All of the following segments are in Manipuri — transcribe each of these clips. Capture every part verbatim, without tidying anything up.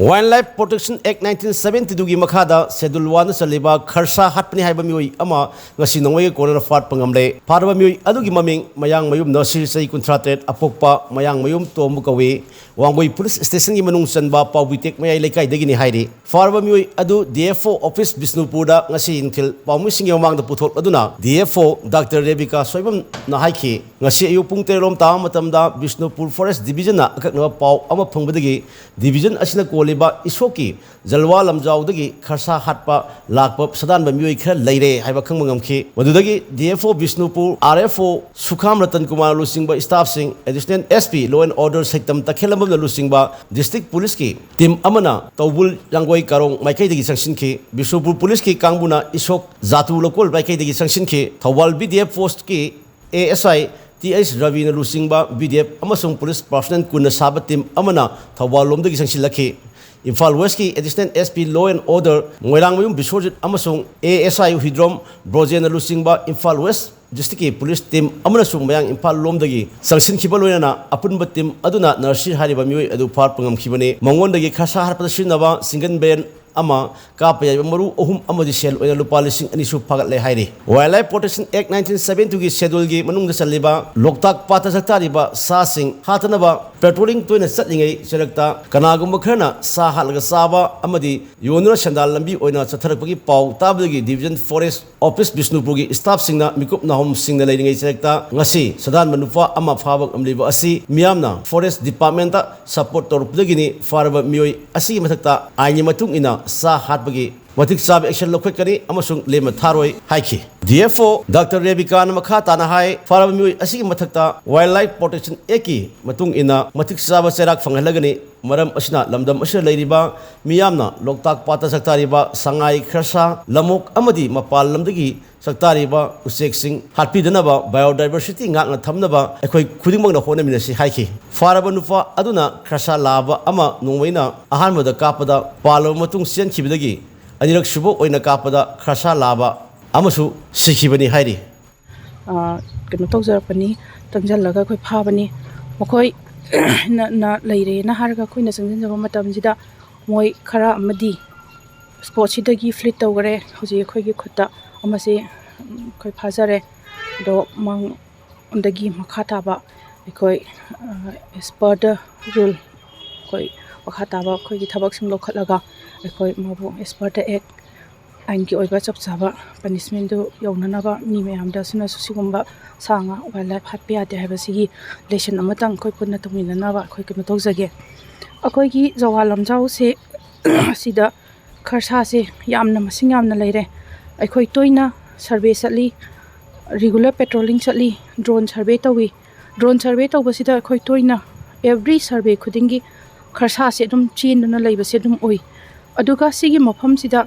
Wildlife Protection Act nineteen seventy two ꯒꯤ ꯃꯈꯥꯗ Schedule one ꯗ ꯆꯜꯂꯤꯕ ꯈꯔꯁꯥ ꯍꯥꯠꯄꯅꯤ ꯍꯥꯏꯕ ꯃꯤꯑꯣꯏ ꯑꯃ ꯉꯁꯤ ꯅꯣꯡꯃꯩꯒ ꯀꯣꯟꯅꯅ ꯐꯥꯠꯄ ꯉꯝꯂꯦ꯫ ꯐꯥꯔꯕ ꯃꯤꯑꯣꯏ ꯑꯗꯨꯒꯤ ꯃꯃꯤꯡ ꯃꯌꯥꯡꯃꯌꯨꯝ ꯅꯁꯤꯔ, ꯆꯍꯤ ꯀꯨꯟꯊ꯭ꯔꯥ ꯇꯔꯦꯠ, ꯑꯄꯣꯛꯄ ꯃꯌꯥꯡꯃꯌꯨꯝ ꯇꯣꯝꯕ ꯀꯧꯏ꯫ ꯋꯥꯡꯒꯣꯏ ꯄꯨꯂꯤꯁ ꯁ꯭ꯇꯦꯁꯟꯒꯤ ꯃꯅꯨꯡ ꯆꯟꯕ ꯄꯥꯎꯕꯤꯇꯦꯛ ꯃꯌꯥꯏ ꯂꯩꯀꯥꯏꯗꯒꯤꯅꯤ ꯍꯥꯏꯔꯤ꯫ ꯐꯥꯔꯕ ꯃꯤꯑꯣꯏ ꯑꯗꯨ D F O ꯑꯣꯐꯤꯁ ꯕꯤꯁꯅꯨꯄꯨꯔꯗ ꯉꯁꯤ ꯅꯨꯡꯊꯤꯜ ꯄꯥꯎꯃꯤꯁꯤꯡꯒꯤ ꯃꯃꯥꯡꯗ ꯄꯨꯊꯣꯛꯂꯗꯨꯅ D F O doctor Rebika ꯁꯣꯏꯕꯝꯅ ꯍꯥꯏꯈꯤ, ꯉꯁꯤ ꯑꯌꯨꯛ ꯄꯨꯡ ꯇꯔꯦꯠ ꯔꯣꯝ ꯇꯥꯕ ꯃꯇꯝꯗ ꯕꯤꯁꯅꯨꯄꯨꯔ ꯐꯣꯔꯦꯁ ꯗꯤꯕꯤꯖꯟꯅ ꯑꯀꯛꯅꯕ ꯄꯥꯎ ꯑꯃ ꯐꯪꯕꯗꯒꯤ ꯗꯤꯕꯤꯖꯟ ꯑꯁꯤꯅ ꯀꯣꯜꯂꯤꯕ ꯏꯁꯣꯛꯀꯤ ꯖꯜꯋꯥ ꯂꯝꯖꯥꯎꯗꯒꯤ ꯈꯔꯁꯥ ꯍꯥꯠꯄ ꯂꯥꯛꯄ ꯁꯥꯗꯥꯟꯕ ꯃꯤꯑꯣꯏ ꯈꯔ ꯂꯩꯔꯦ ꯍꯥꯏꯕ ꯈꯪꯕ ꯉꯝꯈꯤ꯫ ꯃꯗꯨꯗꯒꯤ D F O Bishnupur, R F O ꯁꯨꯈꯥꯝ Ratan Kumar ꯂꯨꯆꯤꯡꯕ ꯁ꯭ꯇꯥꯐꯁꯤꯡ, Additional S P Law and Order ꯁꯩꯇꯝ ꯇꯈꯦꯜꯂꯝꯕꯝꯅ ꯂꯨꯆꯤꯡꯕ ꯗꯤꯁꯇ꯭ꯔꯤꯛ ꯄꯨꯂꯤꯁꯀꯤ ꯇꯤꯝ ꯑꯃꯅ ꯇꯧꯕꯨꯜ ꯌꯥꯡꯒꯣꯏ ꯀꯥꯔꯣꯡ ꯃꯥꯏꯀꯩꯗꯒꯤ ꯆꯪꯁꯤꯟꯈꯤ꯫ ꯕꯤꯁꯅꯨꯄꯨꯔ ꯄꯨꯂꯤꯁꯀꯤ ꯀꯥꯡꯕꯨꯅ ꯏꯁꯣꯛ ꯖꯥꯇꯨ ꯂꯧꯀꯣꯜ ꯃꯥꯏꯀꯩꯗꯒꯤ ꯆꯪꯁꯤꯟꯈꯤ꯫ Thoubal B D F ꯐꯣꯔꯁꯀꯤ A S I T H ꯔꯕꯤꯅ ꯂꯨꯆꯤꯡꯕ B D F ꯑꯃꯁꯨꯡ ꯄꯨꯂꯤꯁ ꯄꯥꯔꯁꯣꯅꯦꯜ ꯀꯨꯟꯅ ꯁꯥꯕ ꯇꯤꯝ ꯑꯃꯅ ꯊꯧꯕꯥꯜ ꯂꯣꯝꯗꯒꯤ ꯆꯪꯁꯤꯜꯂꯛꯈꯤ꯫ ꯏꯝꯐꯥꯜ ꯋꯦꯁꯀꯤ Additional S P Law and Order ꯃꯣꯏꯔꯥꯡꯃꯌꯨꯝ Biswajit ꯑꯃꯁꯨꯡ A S I ꯍꯨꯏꯗ꯭ꯔꯣꯝ ꯕ꯭ꯔꯣꯖꯦꯟꯅ ꯂꯨꯆꯤꯡꯕ ꯏꯝꯐꯥꯜ ꯋꯦꯁ ꯗꯤꯁꯇ꯭ꯔꯤꯛꯀꯤ ꯄꯨꯂꯤꯁ ꯇꯤꯝ ꯑꯃꯅꯁꯨ ꯃꯌꯥꯡ ꯏꯝꯐꯥꯜ ꯂꯣꯝꯗꯒꯤ ꯆꯪꯁꯤꯟꯈꯤꯕ ꯂꯣꯏꯅꯅ ꯑꯄꯨꯟꯕ ꯇꯤꯝ ꯑꯗꯨꯅ ꯅꯔꯁꯤꯔ ꯍꯥꯏꯔꯤꯕ ꯃꯤꯑꯣꯏ ꯑꯗꯨ ꯐꯥꯔꯛꯄ ꯉꯝꯈꯤꯕꯅꯤ꯫ ꯃꯉꯣꯟꯗꯒꯤ ꯈꯔꯁꯥ ꯍꯥꯠꯄꯗ ꯁꯤꯖꯤꯟꯅꯕ ꯁꯤꯡꯒꯟ ꯕ꯭ꯔꯦꯟ ꯑꯃ, ꯀꯥꯞꯄ ꯌꯥꯏꯕ ꯃꯔꯨ ꯑꯍꯨꯝ ꯑꯃꯗꯤ ꯁꯦꯜ ꯑꯣꯏꯅ ꯂꯨꯄꯥ ꯂꯤꯁꯤꯡ ꯑꯅꯤꯁꯨ ꯐꯥꯒꯠꯂꯦ ꯍꯥꯏꯔꯤ꯫ Wildlife Protection Act nineteen seventy two ꯒꯤ scheduleꯒꯤ ꯃꯅꯨꯡꯗ ꯆꯜꯂꯤꯕ ꯂꯣꯛꯇꯥꯛ ꯄꯥꯠꯇ ꯆꯥꯛꯇꯥꯔꯤꯕ ꯁꯥꯁꯤꯡ ꯍꯥꯠꯇꯅꯕ patrolling ꯇꯣꯏꯅ ꯆꯠꯂꯤꯉꯩ ꯆꯦꯔꯛꯇ ꯀꯅꯥꯒꯨꯝꯕ ꯈꯔꯅ ꯁꯥ ꯍꯥꯠꯂꯒ ꯆꯥꯕ ꯑꯃꯗꯤ ꯌꯣꯟꯗꯨꯅ ꯁꯦꯟꯗꯥꯟ ꯂꯝꯕꯤ ꯑꯣꯏꯅ ꯆꯠꯊꯔꯛꯄꯒꯤ ꯄꯥꯎ ꯇꯥꯕꯗꯒꯤ ꯗꯤꯕꯤꯖꯟ ꯐꯣꯔꯦꯁ ꯑꯣꯐꯤꯁ ꯕꯤꯁꯅꯨꯄꯨꯔꯒꯤ ꯁ꯭ꯇꯥꯐꯁꯤꯡꯅ ꯃꯤꯀꯨꯞ ꯅꯥꯍꯨꯝꯁꯤꯡꯅ ꯂꯩꯔꯤꯉꯩ ꯆꯦꯔꯛꯇ ꯉꯁꯤ ꯁꯥꯗꯥꯟꯕ ꯅꯨꯄꯥ ꯑꯃ ꯐꯥꯕ ꯉꯝꯂꯤꯕ ꯑꯁꯤ ꯃꯤꯌꯥꯝꯅ ꯐꯣꯔꯦꯁ ꯗꯤꯄꯥꯔꯠꯃꯦꯟꯇ ꯁꯄꯣꯔꯠ ꯇꯧꯔꯛꯄꯗꯒꯤꯅꯤ꯫ ꯐꯥꯔꯕ ꯃꯤꯑꯣꯏ ꯑꯁꯤꯒꯤ ꯃꯊꯛꯇ ꯑꯥꯏꯟꯒꯤ ꯃꯇꯨꯡ ꯏꯟꯅ ꯁꯥ ꯍꯥꯠꯄꯒꯤ ꯃꯇꯤꯛ ꯆꯥꯕ action ꯂꯧꯈꯠꯀꯅꯤ ꯑꯃꯁꯨꯡ ꯂꯦꯝꯅ ꯊꯥꯔꯣꯏ ꯍꯥꯏꯈꯤ꯫ D F O ꯗꯥꯛꯇꯔ ꯔꯦꯕꯤꯀꯥꯅ ꯃꯈꯥ ꯇꯥꯅ ꯍꯥꯏ, ꯐꯥꯔꯕ ꯃꯤꯑꯣꯏ ꯑꯁꯤꯒꯤ ꯃꯊꯛꯇ Wildlife Protection Actꯀꯤ ꯃꯇꯨꯡ ꯏꯟꯅ ꯃꯇꯤꯛ ꯆꯥꯕ ꯆꯩꯔꯥꯛ ꯐꯪꯍꯜꯂꯒꯅꯤ꯫ ꯃꯔꯝ ꯑꯁꯤꯅ ꯂꯝꯗꯝ ꯑꯁꯤꯗ ꯂꯩꯔꯤꯕ ꯃꯤꯌꯥꯝꯅ ꯂꯣꯛꯇꯥꯛ ꯄꯥꯠꯇ ꯆꯥꯛꯇꯥꯔꯤꯕ ꯁꯉꯥꯏ, ꯈꯔꯁꯥ, ꯂꯝꯑꯣꯛ ꯑꯃꯗꯤ ꯃꯄꯥꯟ ꯂꯝꯗꯒꯤ ꯆꯥꯛꯇꯥꯔꯤꯕ ꯎꯆꯦꯛꯁꯤꯡ ꯍꯥꯠꯄꯤꯗꯅꯕ, biodiversity ꯉꯥꯛꯅ ꯊꯝꯅꯕ ꯑꯩꯈꯣꯏ ꯈꯨꯗꯤꯡꯃꯛꯅ ꯍꯣꯠꯅꯃꯤꯟꯅꯁꯤ ꯍꯥꯏꯈꯤ꯫ ꯐꯥꯔꯕ ꯅꯨꯄꯥ ꯑꯗꯨꯅ ꯈꯔꯁꯥ ꯂꯥꯕ ꯑꯃ ꯅꯣꯡꯃꯩꯅ ꯑꯍꯥꯟꯕꯗ ꯀꯥꯞꯄꯗ ꯄꯥꯜꯂꯕ ꯃꯇꯨꯡ ꯆꯦꯟꯈꯤꯕꯗꯒꯤ ꯑꯅꯤꯔꯛ ꯁꯨꯕ ꯑꯣꯏꯅ ꯀꯥꯞꯄꯗ ꯈꯔꯁꯥ ꯂꯥꯕ ꯑꯃꯁꯨ ꯁꯤꯈꯤꯕꯅꯤ ꯍꯥꯏꯔꯤ꯫ ꯑ, ꯀꯩꯅꯣ ꯇꯧꯖꯔꯛꯄꯅꯤ, ꯆꯪꯁꯤꯜꯂꯒ ꯑꯩꯈꯣꯏ ꯐꯥꯕꯅꯤ꯫ ꯃꯈꯣꯏ ꯅ, ꯅ ꯂꯩꯔꯦꯅ ꯍꯥꯏꯔꯒ ꯑꯩꯈꯣꯏꯅ ꯆꯪꯁꯤꯟꯖꯕ ꯃꯇꯝꯁꯤꯗ ꯃꯣꯏ ꯈꯔ ꯑꯃꯗꯤ ꯁ꯭ꯄꯣꯠꯁꯤꯗꯒꯤ ꯐ꯭ꯂꯤꯠ ꯇꯧꯈꯔꯦ꯫ ꯍꯧꯖꯤꯛ ꯑꯩꯈꯣꯏꯒꯤ ꯈꯨꯠꯇ ꯑꯃꯁꯦ ꯑꯩꯈꯣꯏ ꯐꯥꯖꯔꯦ꯫ ꯑꯗꯣ ꯃꯉꯣꯟꯗꯒꯤ ꯃꯈꯥ ꯇꯥꯕ ꯑꯩꯈꯣꯏ, as per the rule, ꯑꯩꯈꯣꯏ ꯃꯈꯥ ꯇꯥꯕ ꯑꯩꯈꯣꯏꯒꯤ ꯊꯕꯛꯁꯤꯡ ꯂꯧꯈꯠꯂꯒ ꯑꯩꯈꯣꯏ ꯃꯥꯕꯨ as per the act, ꯑꯥꯏꯟꯒꯤ ꯑꯣꯏꯕ ꯆꯞ ꯆꯥꯕ ꯄꯅꯤꯁꯃꯦꯟꯗꯨ ꯌꯧꯅꯅꯕ ꯃꯤ ꯃꯌꯥꯝꯗ ꯑꯁꯤꯅꯁꯨ ꯁꯤꯒꯨꯝꯕ ꯁꯥ ꯉꯥ, ꯋꯥꯏꯜ ꯂꯥꯏꯐ ꯍꯥꯠꯄ ꯌꯥꯗꯦ ꯍꯥꯏꯕꯁꯤꯒꯤ ꯂꯦꯁꯟ ꯑꯃꯇꯪ ꯑꯩꯈꯣꯏ ꯄꯨꯟꯅ ꯇꯧꯃꯤꯟꯅꯅꯕ ꯑꯩꯈꯣꯏ ꯀꯩꯅꯣ ꯇꯧꯖꯒꯦ꯫ ꯑꯩꯈꯣꯏꯒꯤ ꯖꯋꯥ ꯂꯝꯖꯥꯎꯁꯦ ꯑꯁꯤꯗ ꯈꯔꯁꯥꯁꯦ ꯌꯥꯝꯅ, ꯃꯁꯤꯡ ꯌꯥꯝꯅ ꯂꯩꯔꯦ꯫ ꯑꯩꯈꯣꯏ ꯇꯣꯏꯅ ꯁꯔꯚꯦ ꯆꯠꯂꯤ, ꯔꯤꯒꯨꯂꯔ ꯄꯦꯇ꯭ꯔꯣꯂꯤꯡ ꯆꯠꯂꯤ, ꯗ꯭ꯔꯣꯟ ꯁꯔꯚꯦ ꯇꯧꯏ꯫ ꯗ꯭ꯔꯣꯟ ꯁꯔꯚꯦ ꯇꯧꯕꯁꯤꯗ ꯑꯩꯈꯣꯏ ꯇꯣꯏꯅ, ꯑꯦꯕ꯭ꯔꯤ ꯁꯔꯚꯦ ꯈꯨꯗꯤꯡꯒꯤ ꯈꯔꯁꯥꯁꯦ ꯑꯗꯨꯝ ꯆꯦꯟꯗꯨꯅ ꯂꯩꯕꯁꯦ ꯑꯗꯨꯝ ꯎꯏ꯫ ꯑꯗꯨꯒ ꯁꯤꯒꯤ ꯃꯐꯝꯁꯤꯗ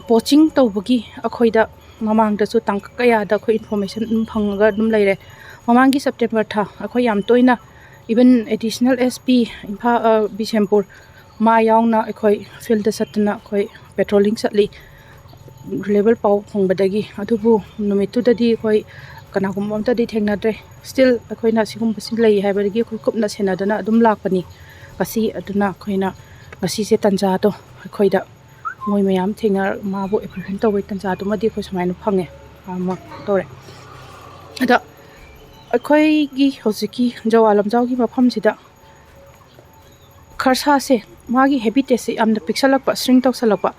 ꯄꯣꯆꯤꯡ ꯇꯧꯕꯒꯤ ꯑꯩꯈꯣꯏꯗ ꯃꯃꯥꯡꯗꯁꯨ ꯇꯥꯡꯀꯛ ꯀꯌꯥꯗ ꯑꯩꯈꯣꯏ ꯏꯟꯐꯣꯔꯃꯦꯁꯟ ꯑꯗꯨꯝ ꯐꯪꯉꯒ ꯑꯗꯨꯝ ꯂꯩꯔꯦ꯫ ꯃꯃꯥꯡꯒꯤ ꯁꯦꯞꯇꯦꯝꯕꯔ ꯊꯥ ꯑꯩꯈꯣꯏ ꯌꯥꯝ ꯇꯣꯏꯅ, even additional S P Imphal, ꯑ, ꯕꯤꯁꯦꯝꯄꯨꯔ, ꯃꯥ ꯌꯥꯎꯅ ꯑꯩꯈꯣꯏ ꯐꯤꯜꯗ ꯆꯠꯇꯨꯅ ꯑꯩꯈꯣꯏ ꯄꯦꯇ꯭ꯔꯣꯂꯤꯡ ꯆꯠꯂꯤ, ꯔꯤꯂꯦꯕꯜ ꯄꯥꯎ ꯐꯪꯕꯗꯒꯤ꯫ ꯑꯗꯨꯕꯨ ꯅꯨꯃꯤꯠꯇꯨꯗꯗꯤ ꯑꯩꯈꯣꯏ ꯀꯅꯥꯒꯨꯝꯕ ꯑꯝꯇꯗꯤ ꯊꯦꯡꯅꯗ꯭ꯔꯦ꯫ ꯁ꯭ꯇꯤꯜ ꯑꯩꯈꯣꯏꯅ ꯁꯤꯒꯨꯝꯕꯁꯤ ꯂꯩ ꯍꯥꯏꯕꯗꯒꯤ ꯑꯩꯈꯣꯏ ꯀꯨꯞꯅ ꯁꯦꯟꯅꯗꯨꯅ ꯑꯗꯨꯝ ꯂꯥꯛꯄꯅꯤ꯫ ꯉꯁꯤ ꯑꯗꯨꯅ ꯑꯩꯈꯣꯏꯅ ꯉꯁꯤꯁꯦ ꯇꯟꯖꯥꯗꯣ ꯑꯩꯈꯣꯏꯗ ꯃꯣꯏ ꯃꯌꯥꯝ ꯊꯦꯡꯅ ꯃꯥꯕꯨ ꯑꯦꯄ꯭ꯔꯤꯍꯦꯟ ꯇꯧꯕꯒꯤ ꯇꯟꯖꯥꯗꯨꯃꯗꯤ ꯑꯩꯈꯣꯏ ꯁꯨꯃꯥꯏꯅ ꯐꯪꯉꯦ, ꯑꯃ ꯇꯧꯔꯦ꯫ ꯑꯗ ꯑꯩꯈꯣꯏꯒꯤ ꯍꯧꯖꯤꯛꯀꯤ ꯖꯋꯥ ꯂꯝꯖꯥꯎꯒꯤ ꯃꯐꯝꯁꯤꯗ ꯈꯔꯁꯥꯁꯦ, ꯃꯥꯒꯤ ꯍꯦꯕꯤꯇꯦꯠꯁꯦ ꯌꯥꯝꯅ ꯄꯤꯛꯁꯜꯂꯛꯄ, ꯁ꯭ꯔꯤꯡ ꯇꯧꯁꯜꯂꯛꯄ,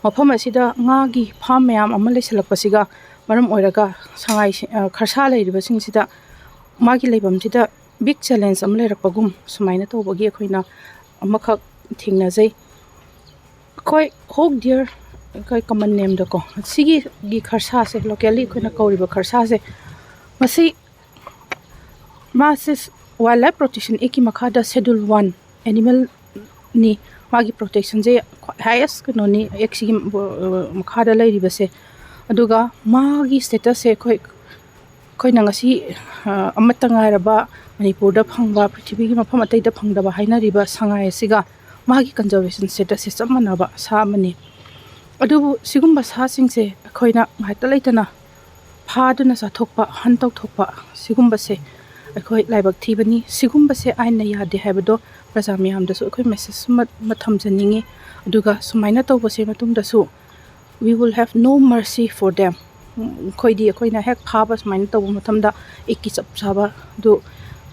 ꯃꯐꯝ ꯑꯁꯤꯗ ꯉꯥꯒꯤ ꯐꯥꯝ ꯃꯌꯥꯝ ꯑꯃ ꯂꯩꯁꯜꯂꯛꯄꯁꯤꯒ ꯃꯔꯝ ꯑꯣꯏꯔꯒ ꯁꯉꯥꯏ, ꯑ, ꯈꯔꯁꯥ ꯂꯩꯔꯤꯕꯁꯤꯡꯁꯤꯗ ꯃꯥꯒꯤ ꯂꯩꯐꯝꯁꯤꯗ ꯕꯤꯛ ꯆꯦꯂꯦꯟꯖ ꯑꯃ ꯂꯩꯔꯛꯄꯒꯨꯝ ꯁꯨꯃꯥꯏꯅ ꯇꯧꯕꯒꯤ ꯑꯩꯈꯣꯏꯅ ꯑꯃꯈꯛ ꯊꯦꯡꯅꯖꯩ꯫ ꯑꯩꯈꯣꯏ ꯍꯣꯛ ꯗꯤꯌꯔ, ꯑꯩꯈꯣꯏ ꯀꯃꯟ ꯅꯦꯝꯗꯀꯣ, ꯁꯤꯒꯤ ꯈꯔꯁꯥꯁꯦ, ꯂꯣꯀꯦꯜꯂꯤ ꯑꯩꯈꯣꯏꯅ ꯀꯧꯔꯤꯕ ꯈꯔꯁꯥꯁꯦ, ꯃꯁꯤ, ꯃꯥꯁꯦ ꯋꯥꯏꯜ ꯂꯥꯏꯐ ꯄ꯭ꯔꯣꯇꯦꯛꯁꯟ ꯑꯦꯛꯀꯤ ꯃꯈꯥꯗ ꯁꯦꯗꯨꯜ ꯋꯥꯟ ꯑꯦꯅꯤꯃꯦꯜꯅꯤ꯫ ꯃꯥꯒꯤ ꯄ꯭ꯔꯣꯇꯦꯛꯁꯟꯁꯦ ꯍꯥꯏꯌꯦꯁ ꯀꯩꯅꯣꯅꯤ, ꯑꯦꯛꯁꯤꯒꯤ ꯃꯈꯥꯗ ꯂꯩꯔꯤꯕꯁꯦ꯫ ꯑꯗꯨꯒ ꯃꯥꯒꯤ ꯁ꯭ꯇꯦꯇꯁꯁꯦ ꯑꯩꯈꯣꯏ, ꯑꯩꯈꯣꯏꯅ ꯉꯁꯤ, ꯑ, ꯑꯃꯠꯇ ꯉꯥꯏꯔꯕ ꯃꯅꯤꯄꯨꯔꯗ ꯐꯪꯕ, ꯄ꯭ꯔꯤꯊꯤꯕꯤꯒꯤ ꯃꯐꯝ ꯑꯇꯩꯗ ꯐꯪꯗꯕ ꯍꯥꯏꯅꯔꯤꯕ ꯁꯉꯥꯏ ꯑꯁꯤꯒ ꯃꯥꯒꯤ ꯀꯟꯖꯔꯕꯦꯁꯟ ꯁ꯭ꯇꯦꯇꯁꯁꯦ ꯆꯞ ꯃꯥꯟꯅꯕ ꯁꯥ ꯑꯃꯅꯤ꯫ ꯑꯗꯨꯕꯨ ꯁꯤꯒꯨꯝꯕ ꯁꯥꯁꯤꯡꯁꯦ ꯑꯩꯈꯣꯏꯅ ꯉꯥꯏꯍꯥꯛꯇ ꯂꯩꯇꯅ ꯐꯥꯗꯨꯅ ꯆꯥꯊꯣꯛꯄ, ꯍꯟ ꯇꯧꯊꯣꯛꯄ, ꯁꯤꯒꯨꯝꯕꯁꯦ ꯑꯩꯈꯣꯏ ꯂꯥꯏꯕꯛ ꯊꯤꯕꯅꯤ꯫ ꯁꯤꯒꯨꯝꯕꯁꯦ ꯑꯥꯏꯟꯅ ꯌꯥꯗꯦ ꯍꯥꯏꯕꯗꯣ ꯄ꯭ꯔꯖꯥ ꯃꯌꯥꯝꯗꯁꯨ ꯑꯩꯈꯣꯏ ꯃꯦꯁꯦꯖ ꯑꯃ, ꯑꯃ ꯊꯝꯖꯅꯤꯡꯉꯤ꯫ ꯑꯗꯨꯒ ꯁꯨꯃꯥꯏꯅ ꯇꯧꯕꯁꯦ ꯃꯇꯨꯡꯗꯁꯨ we will have no mercy for them. ꯃꯈꯣꯏꯗꯤ ꯑꯩꯈꯣꯏꯅ ꯍꯦꯛ ꯐꯥꯕ ꯁꯨꯃꯥꯏꯅ ꯇꯧꯕ ꯃꯇꯝꯗ ꯑꯩꯒꯤ ꯆꯞ ꯆꯥꯕ ꯑꯗꯨ